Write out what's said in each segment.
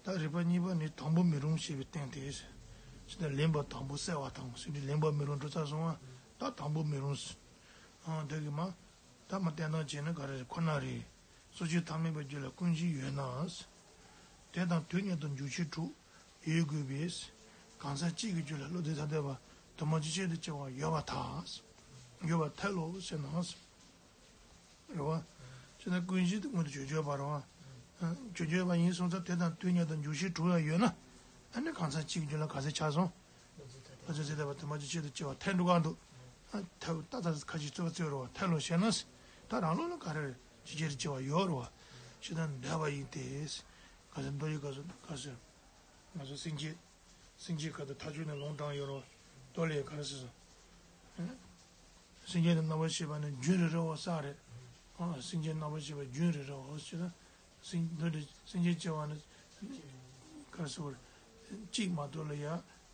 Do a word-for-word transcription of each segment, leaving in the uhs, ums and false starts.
ད་རིགས་པ་གཉིས་པ་ནི་དང་པོ་མི་རུང་ཞེས་པའི་སྟེང་དེ། ཅི་ལྟར་ལེན་པ་དང་པོ་བསལ་བ་དང་ཟེར་དུས་ལེན་པ་མི་རུང་འགྲོ་ཚར་སོང་བ། ད་དང་པོ་མི་རུང་། ཨང་དེ་གི་མ། ད་མ་བསྟན་སྟངས་བྱས་ན་ག་རེ་ཁོ་ན་རེད། སོ་སྐྱེ་ཐ་མལ་པའི་རྒྱུད་ལ་ཀུན་གཞི་ཡོད་ན། དེ་དང་དུས་མཉམ་དུ་འཇུག་ཕྱིར་དྲུག་ཡོད་དགོས་པས། གང་ཟག་གཅིག་གི་རྒྱུད་ལ་བློ་འདས་ཐ་དད་པ་དུ་མ་ཇི་སྐད་དུ་བྱ་བ་ཡོད་པར་ཐལ། ཡོད་པར་ཐལ་ལོ་ཟེར་ན། རེད་བ། ཅེ་ན་ཀུན་གཞི་དེ་སྔོན་དུ་བརྗོད་བརྗོད་པ་རེད་བ། བརྗོད་བརྗོད་པ་ཡིན་སོང་ཙང་དེ་དང་དུས་མཉམ་དུ་འཇུག་ཕྱིར་དྲུག་ཡང་ཡོད་ན། ཨ་ནི་གང་ཟག་གཅིག་གི་རྒྱུད་ལ་ག་ཚད་ཆགས་སོང་། ཨ་ཙི་ཙི་དེ་བ་དུ་མ་ཅི་ཆེད་དུ་སྐྱེ་བ་ཐལ་འགྲོ་གང་འདུག་ཨ་ཐལ་ད་ད་ཁ་ཅིག་རྩོད་པ་རྩོད་རེད་བ་ཐལ་ལོ་ཞེ་ན། ད་རང་ལུགས་ལ་ག་རེ་རེད་ཅི་ཆེད་དུ་སྐྱེ་བ་ཡོད་རེད་བ། ཞེ་ན་འདོད་པ་ཡིན་ཏེ། ག་ཚད་མདོ་ཡི་ག་ཚོད་ག་ཚོད། ང་ཚོ་སེམས་བསྐྱེད། སེམས་བསྐྱེད་ཁ་ཐུག་ཐག་ཆོད་ནས་ལུང་དྲངས་ཡོད་རོ། ལྟོ་ལས་ག་རེ་ཟེར་སོང་། སེམས་བསྐྱེད་དེ་རྣམ་པར་ཤེས་པ་ནི་རྒྱུན་རེ་རེའོ་ས་རེད། ཨ་སེམས་བསྐྱེད་རྣམ་པར་ཤེས་པ་རྒྱུན་རེ་རེའོ་ཞེ་ན། སེམས་འདི་འདྲ་སེམས་བསྐྱེད་ཅེས་པ་ནི། ག་རེ་ཟེར་བ་རེད། གཅིག་མ་གཏོགས་ལ་ཡ།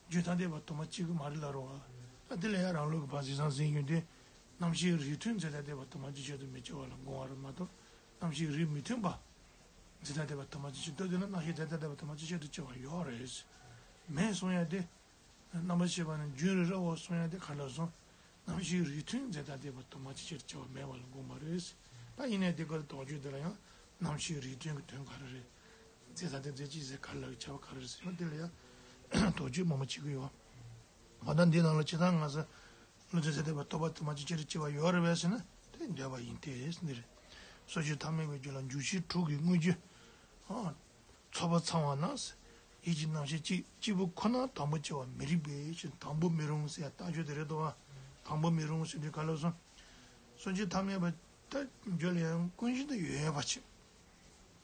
རྒྱུན་ཐ་དད་པ་དུ་མ་གཅིག་གི་མ་རེད་ལ་རོ། ཨ་དེ་ལ་ཡ་རང་ལུགས་ཀྱི་བ་ཟི་སང་ཟིན་ཡོད་དེ། རྣམ་ཤེས་རིགས་མཐུན་འཛིན་ཐ་དད་པ་དུ་མ་གཅིག་ཆེད་དུ་མི་སྐྱེ་བ་ལ་དགོངས་པ་རེད་མ་གཏོགས། རྣམ་ཤེས་རིགས་མི་མཐུན་པ། འཛིན་ཐ་དད་པ་དུ་མ་ཅི་ཕྱིར་ལྟོས་དེ་ན་རྣམ་ཤེས་དེ་ཐ་དད་པ་དུ་མ་ཅི་ཕྱིར་དུ་སྐྱེ་བ་ཡོད་རེད། མེད་གསུང་ཡ་དེ། རྣམ་པར་ཤེས་པ་ནི་རྒྱུན་རེ་རེའོ་གསུང་ཡ་དེ་ག་ལ་སོང་། རྣམ་ཤེས་རིགས་མཐུན་འཛིན་ཐ་དད་པ་དུ་མ་ཅི་ཕྱིར་སྐྱེ་བ་མེད་པ་ལ་དགོངས་པ་རེད། ད་ཡིན་ནའི་དེ་གར་དོགས་གཅོད་དེ་ལ་ཡང་རྣམ་ཤེས་རིགས་མཐུན་གྱི་དོན་ག་རེ་རེད། འཛིན་ཐ་དད་འཛིན་ཅི་ཟེར་ག་ལ་ཁྱབ་པ་ག་རེ་རེད་ཟེར་ན་དེ་ལ་ཡང་དོགས་གཅོད་མང་པོ་བྱེད་ཀྱི་ཡོད། མ་ད་འདི་ནང་ལ་ཇི་ལྟར་ང་ཚོ། བློ་འདས་ཐ་དད་པ་རྟོགས་པ་དུ་མ་ཅི་ཕྱིར་སྐྱེ་བ་ཡོད་རེད་པས་ཟེར་ན་དེ་འདོད་པ་ཡིན་ཏེ་འདིར། སོ་སྐྱེ་ཐ་མལ་པའི་རྒྱུད་ལ་འཇུག་ཕྱིར་དྲུག་གི་དངོས་རྒྱུ། ཨ། ཚོགས་པ་ཚང་བ་ན། ཡིད་ཀྱི་རྣམ་ཤེས་གཅིག་གཅིག་པུ་ཁོ་ན་དང་པོ་སྐྱེ་བ་མི་རིགས་པའི་ཕྱིར་དང་པོ་མི་རུང་ཟེར་ཡ་ལྟ་རྒྱུ་དེ་རེད་དོ། དང་པོ་མི་རུང་ཟེར་དུས་ག་ལ་སོང་། སོ་སྐྱེ་ཐ་མལ་པ་ད་རྒྱུད་ལ་ཡང་ཀུན་གཞི་དུ་ཡོད་ཡོད་པ་ཕྱིར།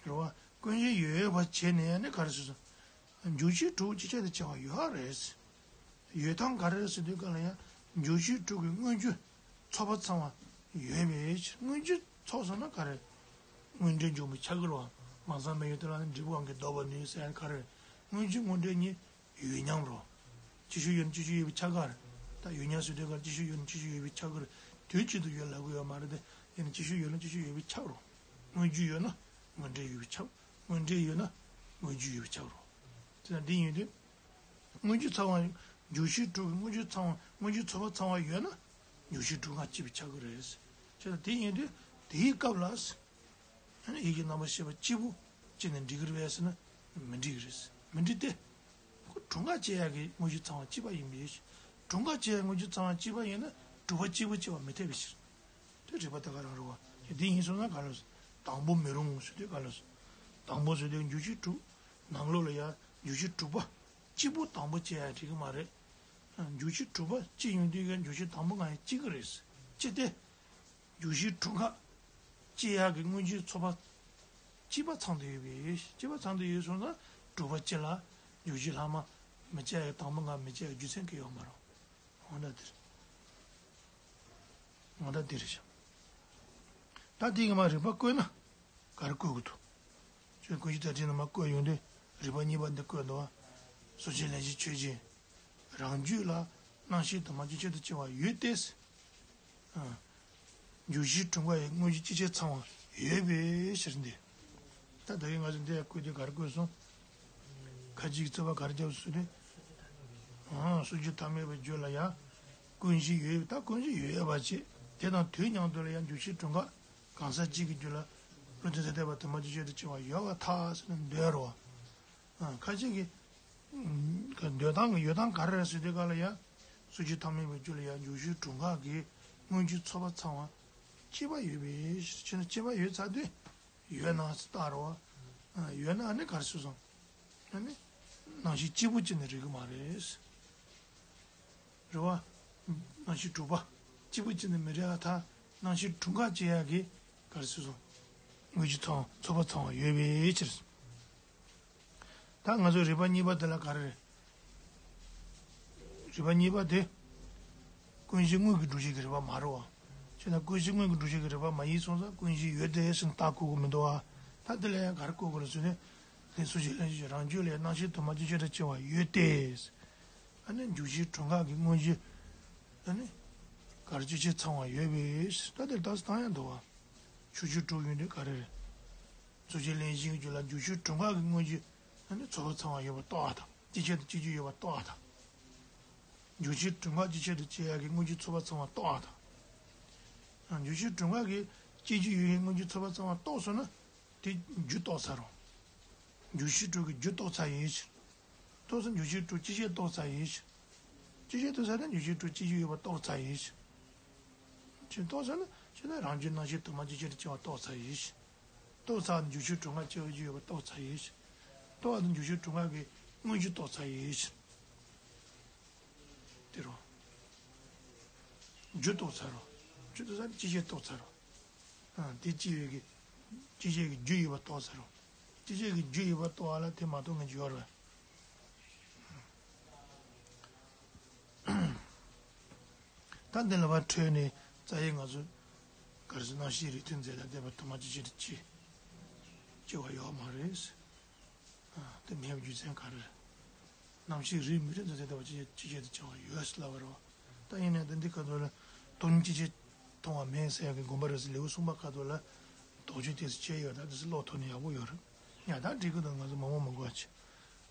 རེད་བ། ཀུན་གཞི་ཡོད་ཡོད་པ་བྱས་ནས་ཡང་ནི་ག་རེ་ཟེར་སོང་། འཇུག་ཕྱིར་དྲུག་ཅི་ཆེད་དུ་བྱ་བ་ཡོད་རེད། ཡོད་སྟངས་ག་རེ་རེད་ཟེར་དུས་ག་ལ་ཡང་འཇུག་ཕྱིར་དྲུག་གི་དངོས་རྒྱུ་ཚོགས་པ་ཚང་བ་ཡོད་པའི་ཕྱིར་དངོས་རྒྱུ་ཚོགས་སོང་ན་ག་རེ། དངོས་འབྲས་འབྱུང་བའི་ཆ་གི་རེད་བ། མ་ཚང་མེད་ཡོད་དེ་ལ་ནི་འབྲས་བུ་གང་གིས་ལྡོག་པ་ནུས་ཟེར་ཡང་ག་རེ། དངོས་རྒྱུ་དངོས་འབྲས་གཉིས་ཡོད་མཉམ་རོ། ཅི་ཞིག་ཡོད་ན་ཅི་ཞིག་ཡོད་པའི་ཆ་ག་རེད། ད་ཡོད་མཉམ་ཟེར་དུས་ག་ཅི་ཞིག་ཡོད་ན་ཅི་ཞིག་ཡོད་པའི་ཆ་ག་རེད། དུས་གཅིག་ཏུ་ཡོད་ལབ་གི་ཡོད་མ་རེད་དེ། ཡིན་ན་ཅི་ཞིག་ཡོད་ན་ཅི་ཞིག་ཡོད་པའི་ཆ་རོ། དངོས་རྒྱུ་ཡོད་ན་དངོས་འབྲས་ཡོད་པའི་ཆ། དངོས་འབྲས་ཡོད་ན་དངོས་རྒྱུ་ཡོད་པའི་ཆ་རོ། དེ་ན་འདི་ཡིན་དུས། དངོས་རྒྱུ་ཚང་བ། འཇུག་ཕྱིར་དྲུག་གི་དངོས་རྒྱུ་ཚང་བ་དངོས་རྒྱུ་ཚོགས་པ་ཚང་བ་ཡོད་ན། འཇུག་ཕྱིར་དྲུག་ང་གཅིག་པའི་ཆ་གི་རེད། ཅེས་དང་དེ་ཡིན་དུས་དེའི་སྐབས་ལ། ཡིད་ཀྱི་རྣམ་པར་ཤེས་པ་གཅིག་པུ་སྐྱེས་ནས་འགྲིག་གི་རེད་པས་ཟེར་ན་མི་འགྲིག་གི་རེད། མི་འགྲིག་སྟེ། ཁོ་དྲུག་འགའ་སྐྱེ་ཡག་གི་དངོས་གཞི་ཚང་བ་གཅིག་པ་ཡིན་པས། དྲུག་འགའ་སྐྱེ་ཡག་དངོས་གཞི་ཚང་བ་གཅིག་པ་ཡིན་ན་དྲུག་པ་གཅིག་པུ་སྐྱེ་བ་མི་འཐད་པའི་ཕྱིར། དེ་རིགས་པ་དེ་ག་རང་རེད་བ། དེ་ཡིན་སོང་ན་ག་ལ་སོང་། དང་པོ་མི་རུང་ཟེར་དུས་ག་ལ་སོང་། དང་པོ་ཟེར་དུས་འཇུག་ཕྱིར་དྲུག་ནང་ལོགས་ལ་ཡང་འཇུག་ཕྱིར་དྲུག་པ་གཅིག་པུ་དང་པོ་སྐྱེ་ཡག་འགྲིག་གི་མ་རེད། འཇུག་ཕྱིར་དྲུག་པ་གཅིག་ཡོང་དུས་ཀྱང་འཇུག་ཕྱིར་དང་པོ་ང་ཡང་གཅིག་གི་རེད། ཅི་སྟེ། འཇུག་ཕྱིར་དྲུག་འགའ་སྐྱེ་ཡག་གི་དངོས་གཞིའི་ཚོགས་པ་གཅིག་པ་ཚང་དུ་ཡོད་པས། གཅིག་པ་ཚང་དུ་ཡོད་སོང་ན་དྲུག་པ་གཅིག་ལ་འཇུག་ཕྱིར་ལྷག་མ་མི་སྐྱེ་ཡག་དང་པོ་འགའ་མི་སྐྱེ་ཡག་རྒྱུ་མཚན་གང་ཡང་ཡོད་མ་རེད། འོ་ན་འདིར། འོ་ན་འདིར་བཞག་ད་དེ་གི་མ་རིགས་པ་བཀོད་ན། ག་རེ་བཀོད་དགོས་འདུག་ཁྱོད་ཀུན་གཞི་ད་དེ་ནས་མར་བཀོད་ཡོང་དུས་རིགས་པ་གཉིས་པ་འདི་བཀོད་འདུག་བ། སོ་སྐྱེ་ལན་གཅིག་ཆོས་ཅན། རང་རྒྱུད་ལ་རྣམ་ཤེས་དུ་མ་གཅིག་ཆར་དུ་སྐྱེ་བ་ཡོད་དེ། ཨ། འཇུག་ཕྱིར་དྲུག་འགའ་ཡི་དངོས་གཞི་གཅིག་ཆར་ཚང་བ་ཡོད་པའི་ཕྱིར་འདི། ད་ད་གིན་ང་ཚོས་འདི་ཡང་བཀོད་དུས་ག་རེ་བཀོད་སོང་། ཁ་ཅིག་གིས་རྩོད་པ་ག་རེ་བརྒྱབ་སོང་ཟེར་དུས། ཨང་། སོ་སྐྱེ་ཐ་མལ་པའི་རྒྱུད་ལ་ཡང་ཀུན་གཞི་ཡོད་ད་ཀུན་གཞི་ཡོད་ཡོད་པ་བྱེད། དེ་དང་དུས་མཉམ་དུ་ལ་ཡང་འཇུག་ཕྱིར་དྲུག་འགའ་གང་ཟག་གཅིག་གི་རྒྱུད་ལ་བློ་འདས་ཐ་དད་པ་དུ་མ་གཅིག་ཆར་དུ་སྐྱེ་བ་ཡོད་པར་ཐལ་ཟེར་ན་འདོད་རེད་བ། ཨང་། ཁ་ཅིག་གིས་འདོད་སྟངས་ཀྱི་ཡོད་སྟངས་ག་རེ་རེད་ཟེར་དུས་ག་ལ་ཡང་སོ་སྐྱེ་ཐ་མལ་པའི་རྒྱུད་ལ་ཡང་འཇུག་ཕྱིར་དྲུག་འགའ་གི་དངོས་རྒྱུ་ཚོགས་པ་ཚང་བ་གཅིག་པ་ཡོད་པའི་ཕྱིར་ན་གཅིག་པ་ཡོད་ཚར་དུས། ཡོད་ན་ཟེར་བཏགས་རེད་བ། ཡོད་ན་ཨ་ནི་ག་རེ་ཟེར་སོང་། ཨ་ནི། རྣམ་ཤེས་གཅིག་པུ་ཅིག་ནི་རིགས་ཀྱི་མ་རེད། རེད་བ། རྣམ་ཤེས་དྲུག་པ། གཅིག་པུ་ཅིག་ནི་མི་རིགས་ཨ་ཐ། རྣམ་ཤེས་དྲུག་འགའ་སྐྱེ་ཡག་གི་ག་རེ་ཟེར་སོང་། དངོས་གཞི་ཚང་ཚོགས་པ་ཚང་བ་ཡོད་པའི་ཕྱིར། ད་ང་ཚོའི་རིགས་པ་གཉིས་པ་དེ་ལ་ག་རེ་རེད། རིགས་པ་གཉིས་པ་དེ། ཀུན་གཞི་དངོས་ཀྱི་སྒྲུབ་བྱེད་ཀྱི་རིགས་པ་མ་རེད་བ། བྱས་ན་ཀུན་གཞི་དངོས་ཀྱི་སྒྲུབ་བྱེད་ཀྱི་རིགས་པ་མ་ཡིན་སོང་ཙང་ཀུན་གཞི་ཡོད་དེ་ཟེར་ནས་རྟགས་བཀོད་དགོས་མི་འདུག་བ། ད་དེ་ལ་ཡང་ག་རེ་བཀོད་དགོས་རེད་ཟེར་ན། ལན་སུ་ཞིག་ལན་ཞིག་རང་རྒྱུད་ལ་ཡང་རྣམ་ཤེས་དུ་མ་གཅིག་ཆར་དུ་སྐྱེ་བ་ཡོད་དེ། ཨ་ནི་འཇུག་ཕྱིར་དྲུག་འགའ་གི་དངོས་གཞི། ཨ་ནི། ག་རེ་གཅིག་ཆར་ཚང་བ་ཡོད་པས་ད་དེ་ལྟ་སུ་བཏང་ཡང་འདུག་བ། ཆོས་ཅན་དྲུག་ཡོད་དེ་ག་རེ་རེད། སོ་སྐྱེ་ལེན་བཞིན་གྱི་རྒྱུད་ལ་འཇུག་ཕྱིར་དྲུག་འགའ་གི་དངོས་གཞི། ཨ་ནི་ཚོགས་པ་ཚང་བ་ཡོད་པ་རྟོགས་པ་དང་། སྐྱེད་བྱེད་དང་སྐྱེད་རྒྱུ་ཡོད་པ་རྟོགས་པ་དང་། འཇུག་བྱེད་དྲུག་ངག་སྐྱེད་བྱེད་དུ་སྐྱེ་ཡག་གི་དངོས་རྒྱུ་ཚོགས་པ་ཚང་བ་རྟོགས་པ་དང་། འཇུག་བྱེད་དྲུག་ངག་གི་སྐྱེད་རྒྱུ་ཡོད་པའི་དངོས་རྒྱུ་ཚོགས་པ་ཚང་བ་རྟོགས་སོང་ན། དེ་རྒྱུ་རྟོགས་ཚར་རོ། འཇུག་བྱེད་དྲུག་གི་རྒྱུ་རྟོགས་ཚར་ཡིན་ཕྱིར། རྟོགས་སོང་། འཇུག་བྱེད་དྲུག་སྐྱེད་བྱེད་རྟོགས་ཚར་ཡིན་ཕྱིར། སྐྱེད་བྱེད་རྟོགས་ཚར་ན་འཇུག་བྱེད་དྲུག་སྐྱེད་རྒྱུ་ཡོད་པ་རྟོགས་ཚར་ཡིན་ཕྱིར། ཅི་རྟོགས་ཚར་ན་ཅི་ན་རང་རྒྱུ་རྣམ་ཤེས་དུ་མ་སྐྱེད་བྱེད་དུ་སྐྱེ་བ་རྟོགས་ཚར་ཡིན་ཕྱིར། རྟོགས་ཚར་ན་འཇུག་བྱེད་དྲུག་ངག་སྐྱེ་བའི་རྒྱུ་ཡོད་པ་རྟོགས་ཚར་ཡིན་ཕྱིར། རྟོགས་ཚར་ན་འཇུག་བྱེད་དྲུག་ངག་གི་དངོས་རྒྱུ་རྟོགས་ཚར་ཡིན་ཕྱིར། དེ་རོ། རྒྱུ་རྟོགས་ཚར་རོ། རྒྱུ་རྟོགས་ཚར་ན་སྐྱེད་བྱེད་རྟོགས་ཚར་རོ། ཨ། དེ་སྐྱེ་བའི་གི། སྐྱེད་བྱེད་ཀྱི་རྒྱུ་ཡོད་པ་རྟོགས་ཚར་རོ། སྐྱེད་བྱེད་ཀྱི་རྒྱུ་ཡོད་པ་རྟོགས་པ་ལ་དེ་མ་རྟོགས་མཁན་ཅིག་ཡོད་རེད། ད་འདི་ལ་བ་འཕྲོས་ནས་རྩ་ཡི་ང་ཚོ་ག་རེ་ཟེར། རྣམ་ཤེས་རིགས་མཐུན་རྫས་དང་ལྡན་པ་དུ་མ་སྐྱེད་བྱེད་དུ་སྐྱེ། སྐྱེ་བ་ཡོད་མ་རེད། ཨ། དེ་མེད་པའི་རྒྱུ་མཚན་ག་རེ་རེད། རྣམ་ཤེས་རིགས་མི་མཐུན་རྫས་དང་ལྡན་པ་སྐྱེད་བྱེད་དུ་སྐྱེ་བ་ཡོད་ཟེར་ལབ་པ་རེད་བ། ད་ཡིན་ནའི་ད་འདི་ཁ་ཐོག་ལ་དོན་སྐྱེད་བྱེད་མཐོང་བ་མེད་ཟེར་ཡག་གི་དགོངས་པ་རེད་ཟེར། ལེའུ་གསུམ་པ་ཁ་ཐོག་ལ་དོགས་གཅོད་དེ་ཚོ་བྱས་ཡོད། ད་དེ་ཚོ་ཀློག་ཐུབ་ན་ཡག་པོ་ཡོད་རེད། ཡ། ད་འགྲིག་གི་འདུག་ང་ཚོ་མང་པོ་མ་གོ་བ་བྱེད།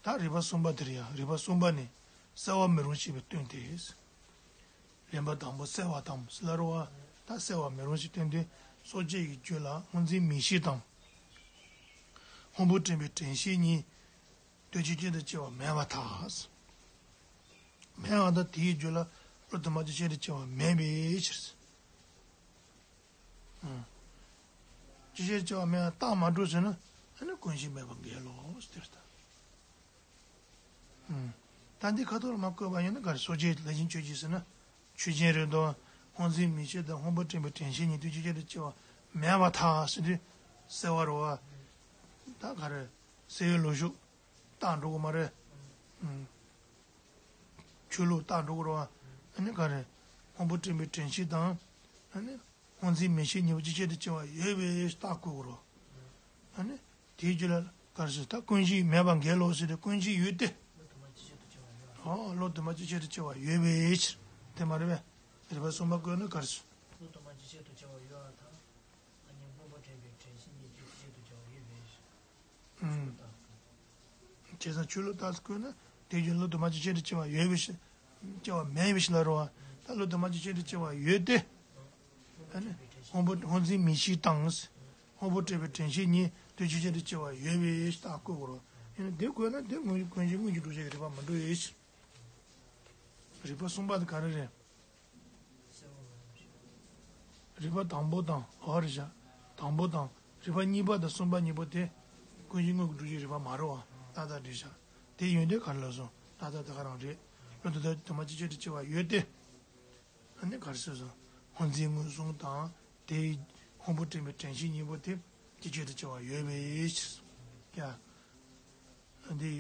ད་རིགས་པ་གསུམ་པ་དེ་རེད་ཡ། རིགས་པ་གསུམ་པ་ནི་གསལ་བ་མེ་རུ་ཞེས་པའི་སྟོན་ཏེ། ལེན་པ་དང་པོ་གསལ་བ་དང་ཟེར་ལ་རོ་བ། ད་གསལ་བ་མེ་རུ་ཞེས་སྟོན་ཏེ། སོ་སྐྱེ་ཡི་རྒྱུད་ལ་སྔོ་འཛིན་མིག་ཤེས་དང་། སྔོན་པོ་དྲན་པའི་དྲན་ཤེས་གཉིས་དུས་གཅིག་ཅན་དུ་སྐྱེ་བ་མེད་པར་ཐལ། མེད་པར་ཐལ། དེའི་རྒྱུད་ལ་བློ་དུ་མ་སྐྱེད་བྱེད་དུ་སྐྱེ་བ་མེད་པའི་ཕྱིར། ཨང་། སྐྱེད་བྱེད་སྐྱེ་བ་མེད་པར་རྟགས་མ་གྲུབ་ཟེར་ན། ཨ་ནི་ཀུན་གཞི་མེད་པར་འགལ་ལོ་ཟེར་ད། ཨང་། ད་འདི་ཁ་ཐོག་ལ་མ་བཀོད་པ་ཡིན་ན་ག་རེ། སོ་སྐྱེ་ལས་ཀྱང་ཆོས་ཅན་ཟེར་ན། ཆོས་ཅན་རེད་དོ། སྔོ་འཛིན་མིག་ཤེས་དང་སྔོན་པོ་དྲན་པའི་དྲན་ཤེས་གཉིས་དུས་གཅིག་ཅན་དུ་སྐྱེ་བ་མེད་པར་ཐལ་ཟེར་དུས་གསལ་བ་རེད་བ། ད་ག་རེ། གསལ་བའི་ལོ་ཞུགས་རྟགས་འགྲོ་གི་མ་རེད། ཨང་། ཆོས་ལུགས་རྟགས་འགྲོ་གི་རེད་བ། ཨ་ནི་ག་རེ། སྔོན་པོ་དྲན་པའི་དྲན་ཤེས་དང་། ཨ་ནི་སྔོ་འཛིན་མིག་ཤེས་གཉིས་པོ་སྐྱེད་བྱེད་དུ་སྐྱེ་བ་ཡོད་པའི་རྟགས་བཀོད་དགོས་རེད། ཨ་ནི་དེའི་རྒྱུད་ལ་ག་རེ་ཟེར། ད་ཀུན་གཞི་མེད་པར་འགལ་ལོ་ཟེར་ཏེ། ཀུན་གཞི་ཡོད་དེ། ཨོ། བློ་དུ་མ་སྐྱེད་བྱེད་དུ་སྐྱེ་བ་ཡོད་པའི་ཕྱིར། དེ་མ་རེད་པས། རིགས་པ་གསུམ་པ་བཀོད་ན་ག་རེ་ཟེར། བློ་དུ་མ་སྐྱེད་བྱེད་དུ་སྐྱེ་བ་ཡོད་པར་ཐལ། ཨ་ནི་སྔོན་པོ་དྲན་པའི་དྲན་ཤེས་གཉིས་དུས་གཅིག་ཅན་དུ་སྐྱེ་བ་ཡོད་པའི་ཕྱིར། ཨང་། བྱས་ཙང་ཆོས་ལུགས་རྟགས་སུ་བཀོད་ན་དེ་རྒྱུད་བློ་དུ་མ་སྐྱེད་བྱེད་དུ་སྐྱེ་བ་ཡོད་པའི་ཕྱིར། སྐྱེ་བ་མེད་པའི་ཕྱིར་ལ་རེད་བ། ད་བློ་དུ་མ་སྐྱེད་བྱེད་དུ་སྐྱེ་བ་ཡོད་དེ། ཨ་ནི་སྔོན་པོ་སྔོ་འཛིན་མིག་ཤེས་དང་། སྔོན་པོ་དྲན་པའི་དྲན་ཤེས་གཉིས་དུས་གཅིག་ཅན་དུ་སྐྱེ་བ་ཡོད་པའི་རྟགས་བཀོད་དགོས་རེད། ཡིན་ན་དེ་བཀོད་ན་དེ་དངོས་ཀུན་གཞི་དངོས་ཀྱི་སྒྲུབ་བྱེད་ཀྱི་རིགས་པ་མ་འགྲོ་བའི་ཕྱིར། རིགས་པ་གསུམ་པ་དེ་ག་རེ་རེད། རིགས་པ་དང་པོ་དང་། འོ་རེད་བཞག་དང་པོ་དང་། རིགས་པ་གཉིས་པ་དང་གསུམ་པ་གཉིས་པོ་དེ་ཀུན་གཞི་དངོས་ཀྱི་སྒྲུབ་བྱེད་རིགས་པ་མ་རེད་བ། ཏག་ཏག་རེད་བཞག་དེ་ཡོན་ཏན་ག་རེ་ལབ་སོང་། ཏག་ཏག་དེ་ག་རང་རེད། བློ་དུ་དུ་མ་སྐྱེད་བྱེད་དུ་སྐྱེ་བ་ཡོད་དེ། ཨ་ནི་ག་རེ་ཟེར་སོང་། སྔོ་འཛིན་མངོན་སུམ་དང་། དེའི་སྔོན་པོ་དྲན་པའི་དྲན་ཤེས་གཉིས་པོ་དེ་སྐྱེད་བྱེད་དུ་སྐྱེ་བ་ཡོད་པའི་ཕྱིར། ཡ། འདི་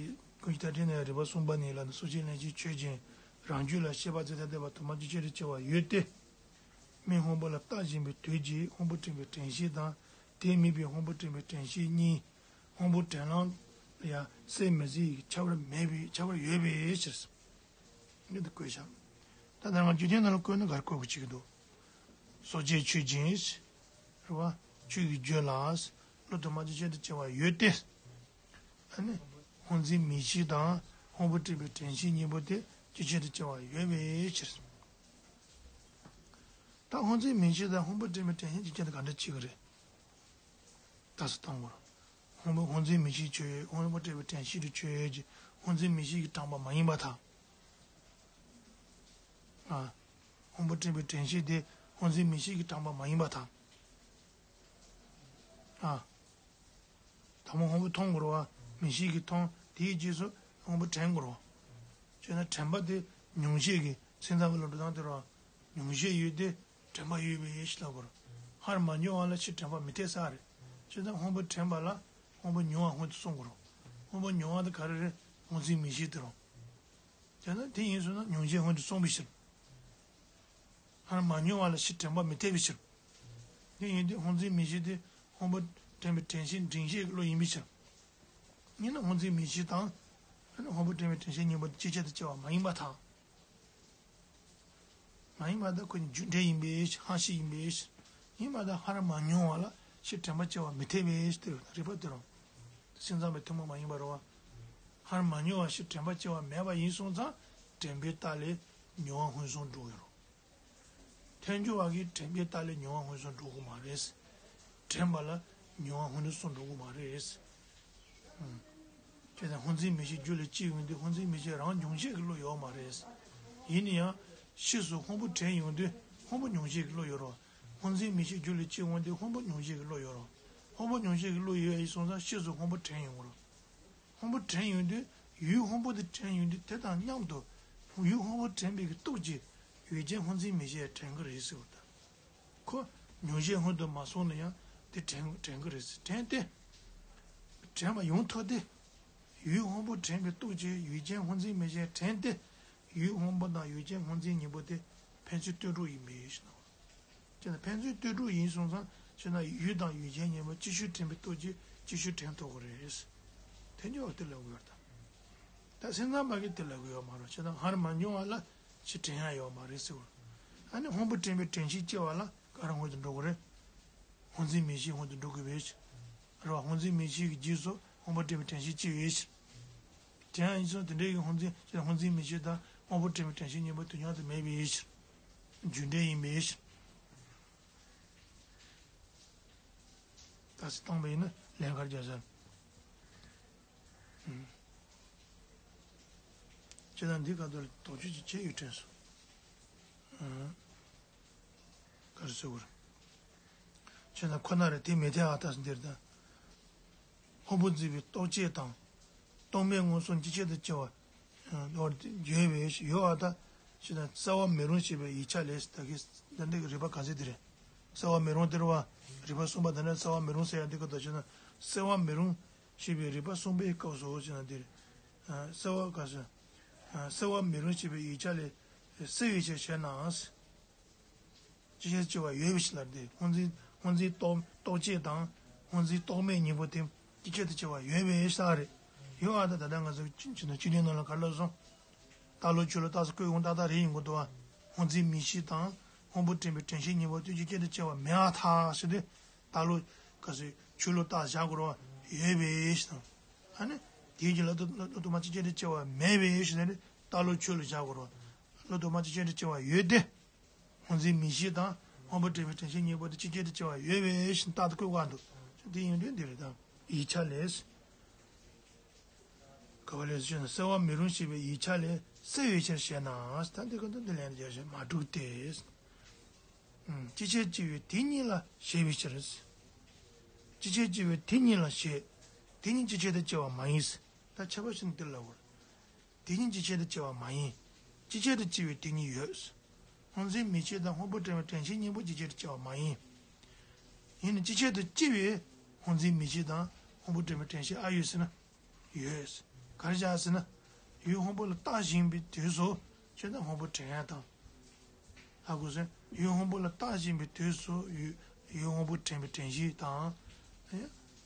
ཀུན་གཞི་ལྟར་དྲན་ནས་རིགས་པ་གསུམ་པ་ནི་ལ་ནི་སོ་སྐྱེ་ལན་གཅིག་ཆོས་ཅན། རང་རྒྱུད་ལ་ཤེས་པ་ཚད་ལྡན་ལྡན་པ་དུ་མ་སྐྱེད་བྱེད་དུ་སྐྱེ་བ་ཡོད་དེ། མིག་སྔོན་པོ་ལ་བལྟ་བཞིན་པའི་དུས་ཀྱི་སྔོན་པོ་དྲན་པའི་དྲན་ཤེས་དང་། དེ་མིན་པའི་སྔོན་པོ་དྲན་པའི་དྲན་ཤེས་གཉིས། སྔོན་པོ་དྲན་ལམ་ལ་ཡང་གསལ་མི་གསལ་ཡི་ཁྱད་པར་མེད་པའི་ཁྱད་པར་ཡོད་པའི་ཕྱིར། འདི་འདི་བཀོད་བཞག་ད་ལྟ་ང་རྒྱུ་རྐྱེན་ནང་ལ་བཀོད་ན་ག་རེ་བཀོད་དགོས་ཀྱི་འདུག་སོ་སྐྱེ་ཆོས་ཅན། རེད་བ། ཆོས་ཀྱི་རྒྱུད་ལ། བློ་དུ་མ་སྐྱེད་བྱེད་དུ་སྐྱེ་བ་ཡོད་དེ། ཨ་ནི། སྔོ་འཛིན་མིག་ཤེས་དང་སྔོན་པོ་དྲན་པའི་དྲན་ཤེས་གཉིས་པོ་དེ་སྐྱེད་བྱེད་དུ་སྐྱེ་བ་ཡོད་པའི་ཕྱིར། ད་སྔོ་འཛིན་མིག་ཤེས་དང་སྔོན་པོ་དྲན་པའི་དྲན་ཤེས་སྐྱེད་བྱེད་དུ་ག་འདྲ་བྱེད་ཀྱི་རེད། ད་སུ་བཏང་བར། སྔོན་པོ་སྔོ་འཛིན་མིག་ཤེས་ཆོས་ཡོད། སྔོན་པོ་དྲན་པའི་དྲན་ཤེས་དེ་ཆོས་ཡོད་ཀྱི། སྔོ་འཛིན་མིག་ཤེས་ཀྱིས་དྲངས་པ་མ་ཡིན་པར་ཐལ། ཨ། སྔོན་པོ་དྲན་པའི་དྲན་ཤེས་དེ་སྔོ་འཛིན་མིག་ཤེས་ཀྱིས་དྲངས་པ་མ་ཡིན་པར་ཐལ། ཨ། དང་པོ་སྔོན་པོ་མཐོང་དགོས་རེད་བ། མིག་ཤེས་ཀྱིས་མཐོང་། དེའི་རྗེས་སུ་སྔོན་པོ་དྲན་དགོས་རེད་བ། བྱས་ན་དྲན་པ་དེ་མྱོང་བྱེད་ཀྱི་སེམས་ཙམ་པའི་བློ་འགྲོ་སྟངས་དེ་རེད་བ། མྱོང་བྱེད་ཡོད་དེ། དྲན་པ་ཡོད་པའི་ཡེ་ཤེས་ལབ་དགོས་རེད། སྔར་མ་མྱོང་བ་ལ་ཕྱིར་དྲན་པ་མི་འཐད་ས་རེད། བྱས་ཙང་སྔོན་པོ་དྲན་པ་ལ་སྔོན་པོ་མྱོང་བ་སྔོན་དུ་སོང་དགོས་རེད། སྔོན་པོ་མྱོང་བ་དེ་ག་རེ་རེད། སྔོ་འཛིན་མིག་ཤེས་དེ་རེད། བྱས་ན་དེ་ཡིན་སོང་ན་མྱོང་བྱེད་སྔོན་དུ་སོང་བའི་ཕྱིར། སྔར་མ་མྱོང་བ་ལ་ཕྱིར་དྲན་པ་མི་འཐད་པའི་ཕྱིར། དེ་ཡིན་དུས་སྔོ་འཛིན་མིག་ཤེས་དེ་སྔོན་པོ་དྲན་པའི་དྲན་ཤེས་འབྲིང་ཤེས་ཀྱི་བློ་ཡིན་པའི་ཕྱིར། ཡིན་ན་སྔོ་འཛིན་མིག་ཤེས་དང་། སྔོན་པོ་དྲན་པའི་དྲན་ཤེས་གཉིས་པོ་དེ་སྐྱེད་བྱེད་དུ་སྐྱེ་བ་མ་ཡིན་པར་ཐལ། མ་ཡིན་པར་ཐལ། ཁོ་གཉིས་རྒྱུ་འབྲས་ཡིན་པའི་ཕྱིར། ཧ་ཤེས་ཡིན་པའི་ཕྱིར། ཡིན་པར་ཐལ། སྔར་མ་མྱོང་བ་ལ་ཕྱིར་དྲན་པ་སྐྱེ་བ་མི་འཐད་པའི་ཕྱིར། དེ་རེད་བ། རིགས་པ་དེ་རེད། སེམས་ཙམ་པའི་ཐུན་མོང་མ་ཡིན་པ་རེད་བ། སྔར་མ་མྱོང་བ་ཞིག་དྲན་པ་སྐྱེ་བ་མེད་པ་ཡིན་སོང་ཙང་དྲན་པའི་རྟགས་ལས་མྱོང་བ་མངོན་སུམ་འགྲོ་གི་རེད། ཐལ་འགྱུར་བ་གིས་དྲན་པའི་རྟགས་ལས་མྱོང་བ་མངོན་སུམ་འགྲོ་གི་མ་རེད། དྲན་པ་ལ་མྱོང་བ་མངོན་སུམ་འགྲོ་གི་མ་རེད། ཨང་། བྱས་ཙང་སྔོ་འཛིན་མིག་ཤེས་རྒྱུད་ལ་སྐྱེས་ཡོང་དུས་སྔོ་འཛིན་མིག་ཤེས་རང་འབྱུང་བྱེད་ཀྱི་བློ་ཡོད་མ་རེད། ཡིན་ན་ཡང་ཕྱིས་སུ་སྔོན་པོ་དྲན་ཡོང་དུས་སྔོན་པོ་མྱོང་བྱེད་ཀྱི་བློ་ཡོད་རེད། སྔོ་འཛིན་མིག་ཤེས་རྒྱུད་ལ་སྐྱེས་ཡོང་དུས་སྔོན་པོ་མྱོང་བྱེད་ཀྱི་བློ་ཡོད་རེད། སྔོན་པོ་མྱོང་བྱེད་ཀྱི་བློ་ཡོད་ཡིན་སོང་ཙང་ཕྱིས་སུ་སྔོན་པོ་དྲན་ཡོང་གི་རེད། སྔོན་པོ་དྲན་ཡོང་དུས་ཡུལ་སྔོན་པོ་དེ་དྲན་ཡོང་དུས་དེ་དང་མཉམ་དུ་ཡུལ་སྔོན་པོ་དྲན་པའི་གི་སྟོབས་ཀྱིས་ཡུལ་ཅན་སྔོ་འཛིན་མིག་ཤེས་དྲན་གི་རེད་ཟེར་བ་དང་། ཁོ་མྱོང་བྱེད་སྔོན་དུ་མ་སོང་ན་ཡང་དེ་དྲན་དྲན་གི་རེད་ཟེར། དྲན་ཏེ། དྲན་པ་ཡོང་ཐུབ་སྟེ། ཡུལ་སྔོན་པོ་དྲན་པའི་སྟོབས་ཀྱིས་ཡུལ་ཅན་སྔོ་འཛིན་མིག་ཤེས་དྲན་ཏེ། ཡུལ་སྔོན་པོ་དང་ཡུལ་ཅན་སྔོ་འཛིན་གཉིས་པོ་དེ་ཕན་ཚུན་ལྟོས་གྲུབ་ཡིན་པའི་ཕྱིར་ན། ཅེ་ན་ཕན་ཚུན་ལྟོས་གྲུབ་ཡིན་སོང་ཙང་ཅེ་ན་ཡུལ་དང་ཡུལ་ཅན་གཉིས་པོ་གཅིག་ཤོས་དྲན་པའི་སྟོབས་ཀྱིས་གཅིག་ཤོས་དྲན་ཐུབ་ཀྱི་རེད། དེ་འཇོག་དེ་ལ་དགོས་པར་ཐལ། ད་སེམས་ཙམ་པ་གིས་དེ་ལ་དགོས་ཡོད་མ་རེད། ཅེ་ན་སྔར་མ་མྱོང་བ་ལ་ཅི་དྲན་ཡ་ཡོད་མ་རེད་ཟེར་བ། ཨ་ནི་སྔོན་པོ་དྲན་པའི་དྲན་ཤེས་སྐྱེ་བ་ལ་ག་རེ་སྔོན་དུ་འགྲོ་དགོས་རེད། སྔོ་འཛིན་མིག་ཤེས་སྔོན་དུ་འགྲོ་དགོས་པའི་ཕྱིར། རེད་བ། སྔོ་འཛིན་མིག་ཤེས་ཀྱི་རྗེས་སུ་སྔོན་པོ་དྲན་པའི་དྲན་ཤེས་སྐྱེ་བའི་ཕྱིར། དེ་ཡང་ཡིན་ཙང་དེ་འདྲའི་སྔོ་འཛིན་སྔོ་འཛིན་མིག་ཤེས་དང་སྔོན་པོ་དྲན་པའི་དྲན་ཤེས་གཉིས་པོ་དུས་མཉམ་དུ་མེད་པའི་ཕྱིར། རྒྱུ་འབྲས་ཡིན་པའི་ཕྱིར། ད་སེ་བཏང་བ་ཡིན་ན་ལན་གར་རྒྱག་ས། ཁྱེད་རང་འདི་ག་དུ་ལ་དོགས་གཅོད་ཅིག་བྱས་ཡོད་དྲན་སོང་། ག་རེ་ཟེར་དགོས་རེད། ཁྱེད་རང་ཁོ་ན་རེ་དེ་མི་འཐད་ཨ་ད་འདིར་ད། སྔོན་པོ་འཛིན་པའི་རྟོག་བཅས་དང་། རྟོག་མེད་མངོན་སུམ་ཅི་བྱེད་དུ་སྐྱེ་བ། ཡོད་པའི་ཡོད་ཨ་ད། ཞེ་ན་གསལ་བ་མི་རུང་ཞེས་པའི་ཡིག་ཆ་ལས་ད་གི་ད་འདི་གི་རིགས་པ་ག་ཚད་འདི་རེད། གསལ་བ་མི་རུང་དེ་རེད་བ། རིགས་པ་གསུམ་པ་ད་ནི་གསལ་བ་མི་རུང་ཟེར་ཡ་འདི་ག་ད་ཞེ་ན་གསལ་བ་མི་རུང་ཞེས་པའི་རིགས་པ་གསུམ་པའི་སྐབས་སུ་ཞེ་ན་འདི་རེད། གསལ་བ་ག་ཟེར། གསལ་བ་མི་རུང་ཞེས་པའི་ཡིག་ཆ་ལས་གསལ་བའི་ཕྱིར་ཞེ་ན། ཅི་བྱེད་དུ་སྐྱེ་བ་ཡོད་པའི་ཕྱིར་ལ་དེ་སྔོ་འཛིན་སྔོ་འཛིན་རྟོག་རྟོག་བཅས་དང་སྔོ་འཛིན་རྟོག་མེད་གཉིས་པོ་དེ་ཅི་བྱེད་དུ་སྐྱེ་བ་ཡོད་པའི་ཕྱིར་རེད། ཡོད་ཨ་ད་ད་ལྟ་ང་ཚོ་ཅི་ཅི་ན་ཅི་ནས་ནང་ལ་ག་ལ་སོང་། རྟགས་ལོག་ཆོས་ལོག་རྟགས་སུ་བཀོད་ཡོང་ཏག་ཏག་རེད་ཡིན་དགོས་འདུག་བ། སྔོ་འཛིན་མིག་ཤེས་དང་སྔོན་པོ་དྲན་པའི་དྲན་ཤེས་གཉིས་པོ་དེ་ཅི་བྱེད་དུ་སྐྱེ་བ་མེད་ཨ་ཐག་ཞེས་ཏེ་རྟགས་ལོག་ག་ཚོད་ཆོས་ལོག་རྟགས་བཞག་དགོས་རེད་བ་ཡོད་པའི་ཕྱིར་དང་། ཨ་ནི་དེའི་རྗེས་ལ་ལོག་ལོག་ཏུ་མ་ཅི་བྱེད་དུ་སྐྱེ་བ་མེད་པའི་ཕྱིར་ནི་རྟགས་ལོག་ཆོས་ལོག་བཞག་དགོས་རེད་བ། ལོག་ཏུ་མ་ཅི་བྱེད་དུ་སྐྱེ་བ་ཡོད་དེ། སྔོ་འཛིན་མིག་ཤེས་དང་སྔོན་པོ་དྲན་པའི་དྲན་ཤེས་གཉིས་པོ་དེ་ཅི་བྱེད་དུ་སྐྱེ་བ་ཡོད་པའི་ཕྱིར་རྟག་ཏུ་བཀོད་པ་འདུག་དེ་ཡིན་དུས་འདི་རེད་དང་ཡིག་ཆ་ལས། ག་བ་ལས་སུ་ཞེ་ན་གསལ་བ་མི་རུང་ཞེས་པའི་ཡིག་ཆ་ལས་གསལ་བའི་ཕྱིར་ཞེ་ན་ད་འདི་ག་འདི་འདི་ལན་རྒྱག་བྱས་མ་གྲུབ་སྟེ། ཅི་བྱེད་ཅེས་པའི་དེ་གཉིས་ལ་ཞེས་པའི་ཕྱིར། ཅི་བྱེད་ཅེས་པའི་དེ་གཉིས་ལ་ཞེས། དེ་གཉིས་ཅི་བྱེད་དུ་སྐྱེ་བ་མ་ཡིན། ད་ཁྱད་པར་ཕྱིན་འདི་ལ་བར། དེ་གཉིས་ཅི་བྱེད་དུ་སྐྱེ་བ་མ་ཡིན། ཅི་བྱེད་དུ་སྐྱེ་བའི་དེ་གཉིས་ཡོད། སྔོ་འཛིན་མིག་ཤེས་དང་སྔོན་པོ་དྲན་པའི་དྲན་ཤེས་གཉིས་པོ་ཅི་བྱེད་དུ་སྐྱེ་བ་མ་ཡིན། ཡིན་ནི་ཅི་བྱེད་དུ་སྐྱེ་བའི་སྔོ་འཛིན་མིག་ཤེས་དང་སྔོན་པོ་དྲན་པའི་དྲན་ཤེས་ཨ་ཡོད་ཟེར་ན། ཡོད། ག་རེ་བྱ་ཟེར་ན། ཡུལ་སྔོན་པོ་ལ་བརྟགས་ཞེན་པའི་དུས་སུ་ཁྱོད་ད་སྔོན་པོ་དྲན་ཡ་དང་། ཧ་གོ་སོང་། ཡུལ་སྔོན་པོ་ལ་བརྟགས་ཞེན་པའི་དུས་སུ་ཡུལ་ཡུལ་སྔོན་པོ་དྲན་པའི་དྲན་ཤེས་དང་།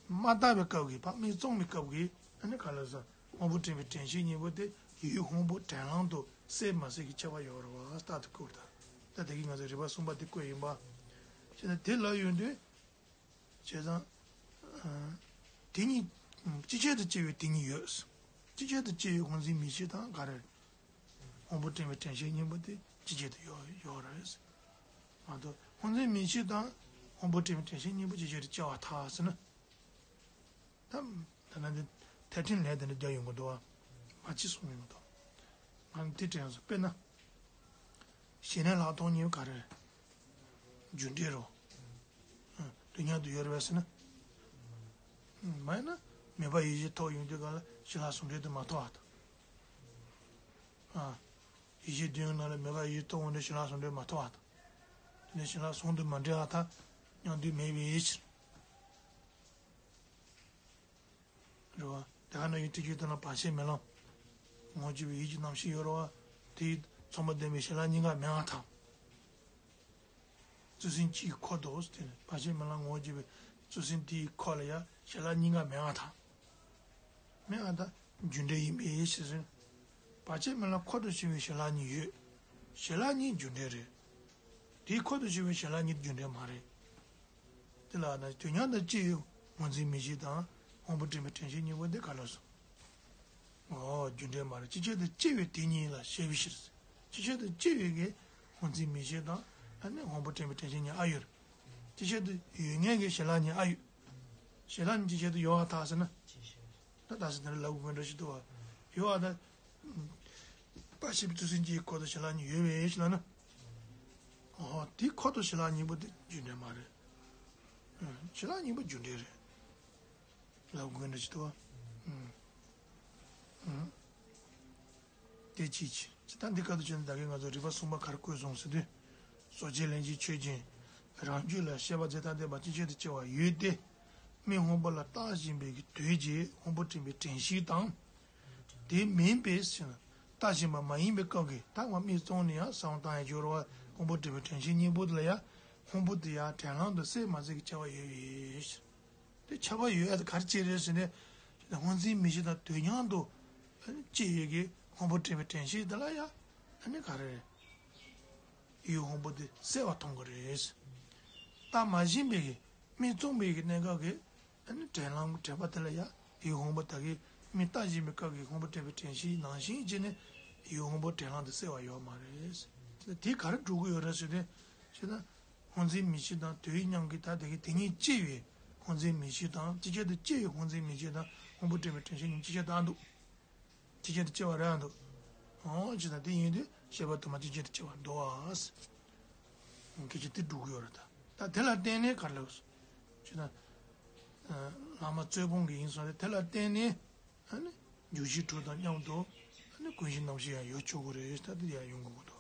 མ་བརྟགས་པའི་སྐབས་ཀྱི་བག་མེད་བཙོང་བའི་སྐབས་ཀྱི་ཨ་ནི་ག་ལ་ཟེར། སྔོན་པོ་དྲན་པའི་དྲན་ཤེས་གཉིས་པོ་དེ་ཡུལ་སྔོན་པོ་དྲན་ལམ་དུ་གསལ་མ་གསལ་གྱི་ཁྱད་པར་ཡོད་རེད་བ་རྟག་ཏུ་བཀོད་དང་། ད་དེ་གིས་ང་ཚོ་རིགས་པ་གསུམ་པ་དེ་བཀོད་ཡིན་པ། བྱས་ན་དེ་ལ་ཡོད་དུས། བྱས་ཙང་། དེ་གཉིས། ཅི་བྱེད་དུ་སྐྱེ་བའི་དེ་གཉིས་ཡོད། ཅི་བྱེད་དུ་སྐྱེ་བའི་སྔོ་འཛིན་མིག་ཤེས་དང་ག་རེ། སྔོན་པོ་དྲན་པའི་དྲན་ཤེས་གཉིས་པོ་དེ་ཅི་བྱེད་དུ་ཡོད་ཡོད་རེད། མ་གཏོགས་སྔོ་འཛིན་མིག་ཤེས་དང་སྔོན་པོ་དྲན་པའི་དྲན་ཤེས་གཉིས་པོ་ཅི་བྱེད་དུ་སྐྱེ་བ་ཐལ་ཟེར་ན། ད་ད་ན་འདི་ཐལ་འཕྲིན་ལས་དེ་འདྲ་རྒྱག་ཡོང་གི་འདུག་བ། མ་ཅི་གསུངས་ཡོང་གི་འདུག་ང་འདི་དྲན་སོང་དཔེར་ན། ཞི་གནས་ལྷག་མཐོང་གཉིས་པོ་ག་རེ། རྒྱུ་འབྲས་རོ། དུས་མཉམ་དུ་ཡོད་རེད་པས་ཟེར་ན། མ་ཡིན་ན་མོས་པ་ཡིད་བཞིན་ཐོབ་ཡོང་དུས་ག་ལ་ཞི་ལྷག་ཟུང་འབྲེལ་དུ་མ་ཐོབ་པ་དང་། ཡིད་བཞིན་དོན་ཡོད་ནང་ལ་མོས་པ་ཡིད་བཞིན་ཐོབ་འོང་དུས་ཞི་ལྷག་ཟུང་འབྲེལ་མ་ཐོབ་པ་དང་། དེ་ནས་ཞི་ལྷག་ཟུང་དུ་མ་འབྲེལ་བ་དང་མཉམ་དུ་མེད་པའི་ཕྱིར། རེད་བ། དེ་ག་ན་ཡོད་དུས་ཀྱི་དོན་ལ་བར་ཆད་མེད་ལམ། ངོ་བརྒྱུད་པའི་ཡིད་ཀྱི་རྣམ་ཤེས་ཡོད་རེད་བ། དེའི་ཚོགས་མ་ལྡན་པའི་ཞི་ལྷག་གཉིས་ཀ་མེད་པ་དང་། བཅུ་ཟིན་གཅིག་འཁོར་དུ་དེ་ནི་བར་ཆད་མེད་ལམ་ངོ་བརྒྱུད་པའི་བཅུ་ཟིན་དེའི་འཁོར་ལ་ཡང་ཞི་ལྷག་གཉིས་ཀ་མེད་པ་དང་། མེད་པ་དང་རྒྱུ་འབྲས་ཡིན་པའི་ཕྱིར་ཟེར། བར་ཆད་མེད་ལམ་འཁོར་དུ་ཕྱིན་པའི་ཞི་ལྷག་གཉིས་ཡོད། ཞི་ལྷག་གཉིས་རྒྱུ་འབྲས་རེད། དེའི་འཁོར་དུ་ཕྱིན་པའི་ཞི་ལྷག་གཉིས་རྒྱུ་འབྲས་མ་རེད། དེ་ལ་ན་དུས་མཉམ་དུ་སྐྱེ་ཡུལ་སྔོ་འཛིན་མིག་ཤེས་དང་སྔོན་པོ་དྲན་པའི་དྲན་ཤེས་གཉིས་པོ་འདི་ག་ལ་སོང་། རྒྱུ་འབྲས་མ་རེད། ཅིག་ཆར་དུ་སྐྱེ་བའི་དེ་ཉིད་ལ་ཞེས་པའི་ཕྱིར། ཅིག་ཆར་དུ་སྐྱེ་བའི་གི་སྔོ་འཛིན་མིག་ཤེས་དང་ཨ་ནི་སྔོན་པོ་དྲན་པའི་དྲན་ཤེས་གཉིས་ཨ་ཡོད་རེད། ཅིག་ཆར་དུ་ཡོད་མཁན་གྱི་ཞི་ལྷག་གཉིས་ཨ་ཡོད། ཞི་ལྷག་གཉིས་ཅིག་ཆར་དུ་ཡོད་པར་ཐལ་ཟེར་ན། ད་ད་ཟེར་ན་ལབ་དགོས་འདྲ་ཞིག་འདུག་བ། ཡོད་པ་ད། པ་ཤེས་པའི་ཚུལ་གསུམ་གྱི་ཁོ་ཐག་ཞི་ལྷག་གཉིས་ཡོད་པས་ཞེས་ལབ་ན། ཨོ་དེ་ཁོ་ཐག་ཞི་ལྷག་གཉིས་པོ་དེ་རྒྱུ་འབྲས་མ་རེད། ཞི་ལྷག་གཉིས་པོ་རྒྱུ་འབྲས་རེད། ལབ་དགོས་འདྲ་ཞིག་འདུག་བ། དེ་ཅིའི་ཕྱིར། ད་འདི་སྐབས་དུ་བྱས་ན་ད་གིན་ང་ཚོ་རིགས་པ་གསུམ་པ་ག་རེ་བཀོད་སོང་ཟེར་དུས། སོ་སྐྱེ་ལན་གཅིག་ཆོས་ཅན། རང་རྒྱུད་ལ་ཤེས་པ་རྫས་ཐ་དད་པ་ཅིག་ཆར་དུ་སྐྱེ་བ་ཡོད་དེ། མིག་སྔོན་པོ་ལ་བལྟ་བཞིན་པའི་གི་དུས་ཀྱི་སྔོན་པོ་དྲན་པའི་དྲན་ཤེས་དང་། དེ་མིན་པའི་ཕྱིར་ན་བལྟ་བཞིན་པ་མ་ཡིན་པའི་སྐབས་ཀྱི་ད་ང་མིག་བཙུམས་ནས་ཡང་བསམ་བློ་བཏང་ཡ་སྦྱོར་བ་སྔོན་པོ་དྲན་པའི་དྲན་ཤེས་གཉིས་པོ་དེ་ལ་ཡང་སྔོན་པོ་དེ་ཡང་དྲན་ལམ་དུ་གསལ་མ་གསལ་གྱི་ཁྱབ་པ་ཡོད་པའི་ཕྱིར། དེ་ཁྱབ་པ་ཡོད་ཡ་དེ་ག་རེ་བྱས་རེད་ཟེར་ནས། སྔོ་འཛིན་མིག་ཤེས་དང་དུས་མཉམ་དུ་སྐྱེ་ཡོད་ཀྱི་སྔོན་པོ་དྲན་པའི་དྲན་ཤེས་དེ་ལ་ཡང་ཨ་ནི་ག་རེ་རེད། ཡུལ་སྔོན་པོ་དེ་གསལ་བ་མཐོང་གི་རེད། བལྟ་མ་བཞིན་པའི་གི་མིག་བཙུམས་པའི་གི་གནས་སྐབས་ཀྱི་ཨ་ནི་དྲན་ལམ་དྲན་པ་དེ་ལ་ཡང་ཡུལ་སྔོན་པོ་ད་གི་མིག་བལྟ་བཞིན་པའི་སྐབས་ཀྱི་སྔོན་པོ་དྲན་པའི་དྲན་ཤེས་ནང་བཞིན་བྱས་ནས་ཡུལ་སྔོན་པོ་དྲན་ལམ་དུ་གསལ་བ་ཡོད་མ་རེད། དེ་ག་རེ་སྒྲུབ་ཀྱི་ཡོད་རེད་ཟེར་ཏེ། ཞེ་ན། སྔོ་འཛིན་མིག་ཤེས་དང་དུས་མཉམ་གྱི་ད་དེ་གི་དེ་ཉིད་སྐྱེ་བའི་སྔོ་འཛིན་མིག་ཤེས་དང་ཅིག་ཆར་དུ་སྐྱེ་བའི་སྔོ་འཛིན་མིག་ཤེས་དང་སྔོན་པོ་དྲན་པའི་དྲན་ཤེས་གཉིས་ཅིག་ཆར་དུ་ཨ་འདུག་ཅིག་ཆར་དུ་སྐྱེ་བ་རེད་ཨ་འདུག་ཨོ་ཅི་ད་དེ་ཡིན་དུས་ཤེས་པ་དུ་མ་ཅིག་ཆར་དུ་སྐྱེ་བ་འདུག་ཨ། སྐད་ཆ་དེ་སྒྲུབ་ཀྱི་ཡོད་རེད་ད། ད་དེ་ལ་བརྟེན་ནས་ག་རེ་ལབ་སོང་། ཅི་ད། བླ་མ་རྩོད་སྤོང་གི་ཡིན་སོང་རེད་དེ་ལ་བརྟེན་ནས། ཨ་ནི། འཇུག་གཞི་དྲུག་དང་མཉམ་དུ། ཨ་ནི་ཀུན་གཞི་རྣམ་ཤེས་ཡང་ཡོད་ཆོག་གི་རེད་ད་དེ་ཡང་ཡོང་དགོས་ཀྱི་འདུག